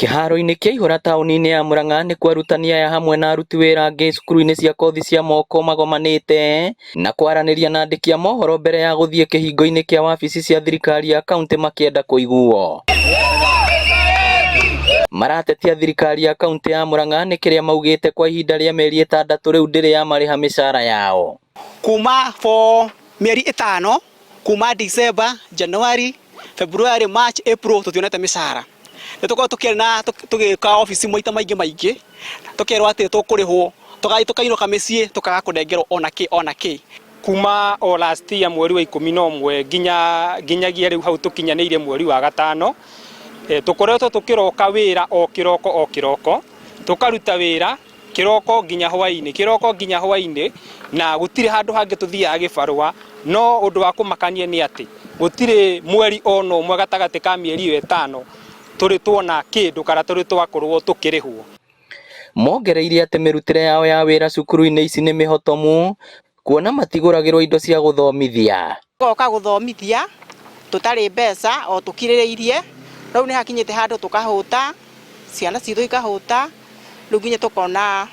Kĩharo-inĩ kĩa Ihũra taũni-inĩ ya Murang'a nĩkuo arutani aya hamwe na aruti wĩra angĩ cukuru-inĩ cia kothi cia moko magomanĩte na kwaranĩria na andĩki a mohoro mbere ya gũthiĩ kĩhingo-inĩ kĩa wabici cia thirikari ya kaunti makĩenda kũiguo. Maratetia thirikari ya kaunti ya Murang'a nĩ kĩrĩa maugĩte kwa ihinda rĩa mĩeri 6 rĩu ndĩrĩ yamarĩha mĩcara yao. Kuma for mĩeri 5, kuma December, January, February, March, April, tũtionete mĩcara. Nĩ tũkoragwo tũkĩaria na tũgĩka obici maita maingĩ maingĩ, tũkerwo atĩ tũkũrĩhwo, tũgathiĩ tũkainũka mĩciĩ tũkaga kũnengerwo ona kĩ ona kĩ. Kuma o last year mweri wa 11 nginya nginyagia rĩu hau tũkinyanĩire mweri wa gatano, tũkoretwo tũkĩroka wĩra o kĩroko o kĩroko, tũkaruta wĩra kĩroko nginya hwainĩ, kĩroko nginya hwainĩ, na gũtirĩ handũ hangĩ tũthiaga gĩbarũa. No ũndũ wa kũmakania nĩ atĩ gũtirĩ mweri ona ũmwe gatagatĩ ka mĩeri ĩyo 5 tũrĩ tuona kĩndũ kana tũrĩ twakorwo tũkĩrĩhwo. Mongereire atĩ mĩrutĩre yao ya wĩra cukuru-inĩ ici nĩ mĩhotomu kuona matigũragĩrwo indo cia gũthomithia. Goka gũthomithia tũtarĩ mbeca o tũkirĩrĩirie, rĩu nĩ hakinyĩte handũ tũkahũta, ciana citũ ikahũta, rĩu nginya tũkona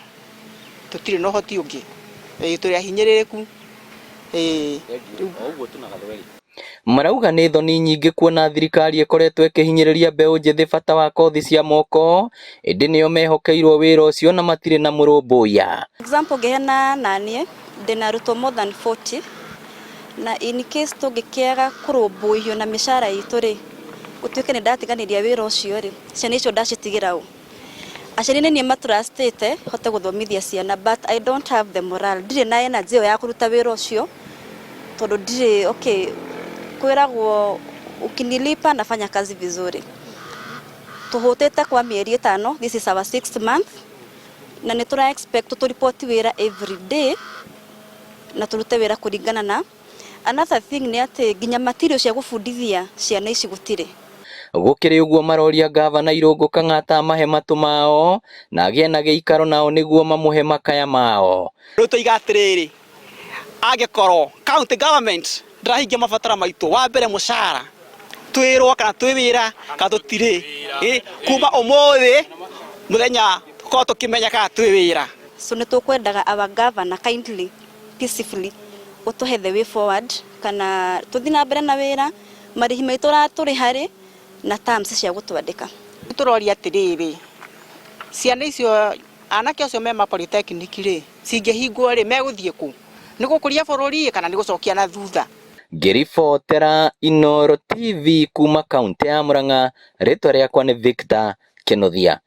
tũtirĩ na ũhoti ũngĩ, tũrĩ ahinyĩrĩrĩku. Marauga nĩ thoni nyingĩ kuona thirikari ĩkoretwo ĩkĩhinyĩrĩria mbeũ njĩthĩ bata wa kothi cia moko, ĩndĩ nĩo mehokeirwo wĩra ũcio na matirĩ na mũrũmbũiya. Example ngĩheana naniĩ ndĩna arutwo more than 40, na in case tũngĩkĩaga kũrũmbũiywo na mĩcara itũ rĩ, gũtuĩke nĩ ndatiganĩria wĩra ũcio rĩ, ciana icio ndacitigĩra ũ? Aciari nĩ niĩ matrustĩte hote gũthomithia ciana, but I don't have the morale, ndirĩ na energy ĩyo ya kũruta wĩra ũcio tondũ ndirĩ okay. Kwĩragwo ukinilipa nafanya kazi vizuri. Tũhũtĩte kwa mĩeri 5, this is our sixth month, na nĩ tũra expect tũripoti wĩra every day na tũrute wĩra kũringana na. Another thing nĩ atĩ nginya material cia gũbundithia ciana ici gũtirĩ. Gũkĩrĩ ũguo maroria gavana Irũngũ Kang'ata amahe matũ mao na agĩe na gĩikaro nao nĩguo mamũhe makaya mao. Rĩu tũiga atĩrĩrĩ, angĩkorwo county government ndĩrahingia mabataro maitũ, wa mbere mũcara, twĩrwo kana twĩ wĩra kana tũtirĩ, kuma ũmũthĩ mũthenya tũkorwo tũkĩmenya kana twĩ wĩra. So nĩ tũkwendaga our governor kindly, peacefully ũtũhe the way forward, kana tũthiĩ na mbere na wĩra, marĩhi maitũ ũratũrĩha rĩ, na terms cia gũtwandĩka. Tũroria atĩrĩrĩ, ciana icio, anake acio me ma polytechnic rĩ, cingĩhingwo rĩ, megũthiĩ kũ? Nĩ gũkũria bũrũri kana nĩ gũcokia na thutha? Ngĩribotera Inooro TV kuma kaunti ya Murang'a, rĩtwa rĩakwa nĩ Victor Kinuthia.